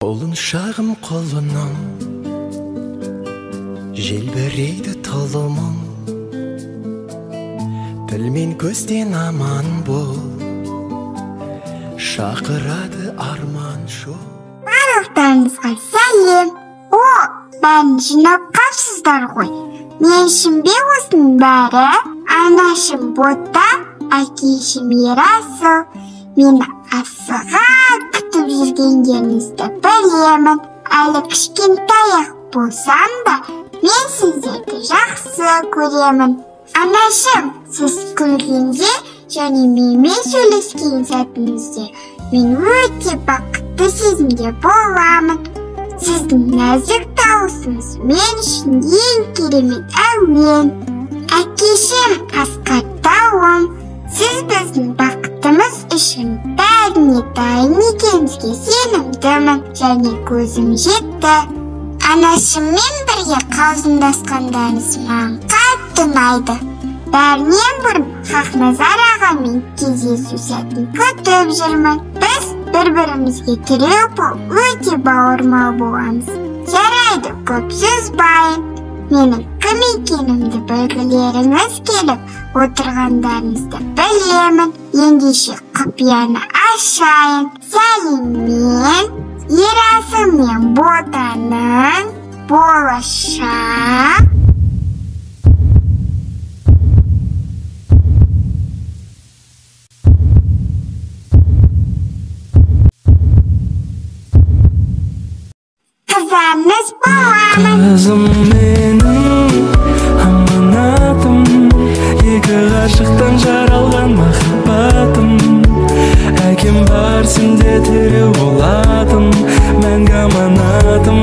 Құлыншағым құлыным, желбірейді тұлымың, тіл мен көзден аман бол, шақырады арман жол. Барлықтарыңызға сәлем. О, бәрін жинап қапсыздар ғой. Мен үшін бе осының бәрі? Анашым Бота, әкешім Ерасыл. Мені асыға күтіп жүргендеріңізді білемін. Әлі кішкентай-ақ болсам да, мен сіздерді жақсы көремін. Анашым, сіз күлгенде және менімен сөйлескен сәтіңізде мен өте бақытты сезімде боламын. Сіздің нәзік дауысыңыз мен үшін ең керемет әуен. Әкешім, асқар тауым, сіз біздің бақытымыз үшін бәріне дайын екеніңізге сенімдімін және көзім жетті. Анашыммен бірге қалжыңдасқандарыңыз маған қатты ұнайды. Бәрінен бұрын Хақназар ағамен кездесу сәтін күтіп жүрмін. Біз бір-бірімізге тіреу болып өте бауырмал боламыз. Жарайды, көп созбайын. Менің кім екенімді білгілеріңіз келіп отырғандарыңызды білемін. Ендеше құпияны ашайын. Сәлеммен, Ерасыл мен Ботаның болашақ қыздарыңыз боламын. Қызым менің аманатым, екі ғашықтан жаралған махаббатым. Әкем бар, сенде тіреу болатын, мәңгі аманатым.